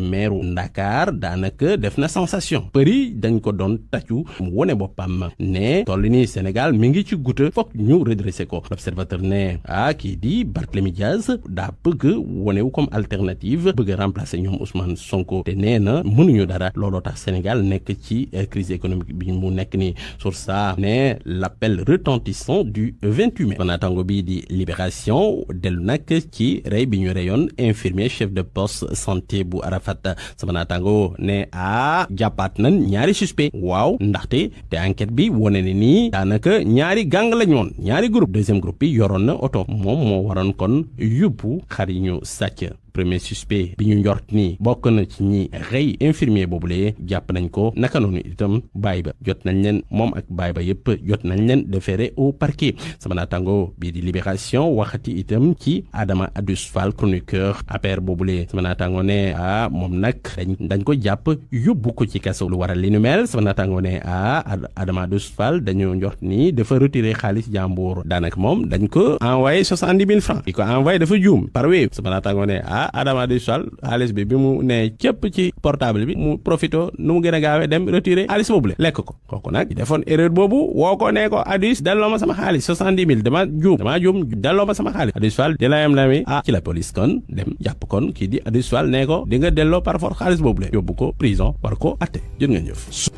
maire Ndakaar daanaka def na sensation përi dañ ko doon tàccu mu wone boppam ne toll ni Sénégal mi ngi ci guta fokk ñu redressé ko l'observateur ne kii di Barthélémy Diaz daa bëgg wonewu comme alternative bëgg remplacer ñoom Ousmane Sonko te nee na mënuñu dara looloo tax Sénégal nekk ci crise économique bi mu nekk ni sur ça ne l'appel retentissant du 28 mai naataango bi di Libération dellu nag ci rey bi ñu reyoon infirmier chef de poste santé bu Arafat sama naataango ne jàppaat nañ ñaari suspect waaw ndaxte te enquête bi wone ne nii daanaka ñaari gang lañ woon ñaari groupe deuxième groupe bi yoroon na oto moom moo waroon kon yóbbu xar yi ñu sàcc premier suspect bi ñu njort ni bokk na ci ñi rey infirmier boobule jàpp nañ ko naka noonu itam baay ba jot nañ leen moom ak baay ba yëpp jot nañ leen déféré au parquet sama naataango bii di Libération waxati itam ci Adama Adus Fall chroniqueur APR boobule sama naataango ne moom nag dañ ko jàpp yóbbu ko ci kaso lu waral li nu mel sama naataango ne Adama Adus Fall dañu njort ni dafa retiré xaalis jàmbur daanaka moom dañ ko envoyé 70 000 francs di ko envoyé dafa juum par wéew sama naataango ne Adama Adus Fall xaalis bi mu ne cëpp ci portable bi mu profito nu mu gën a gaawee dem retiré xaalis boobu le lekk ko kooku nag defoon erreur boobu woo ko ne ko Adus delloo ma sama xaalis 70 000 dama juum delloo ma sama xaalis Adus Fall di layam la mi ci la police kon dem jàpp kon kii di Adus Fall ne ko di nga delloo par force xaalis boobu le yóbbu ko prison war ko atte jërë ngeen jëf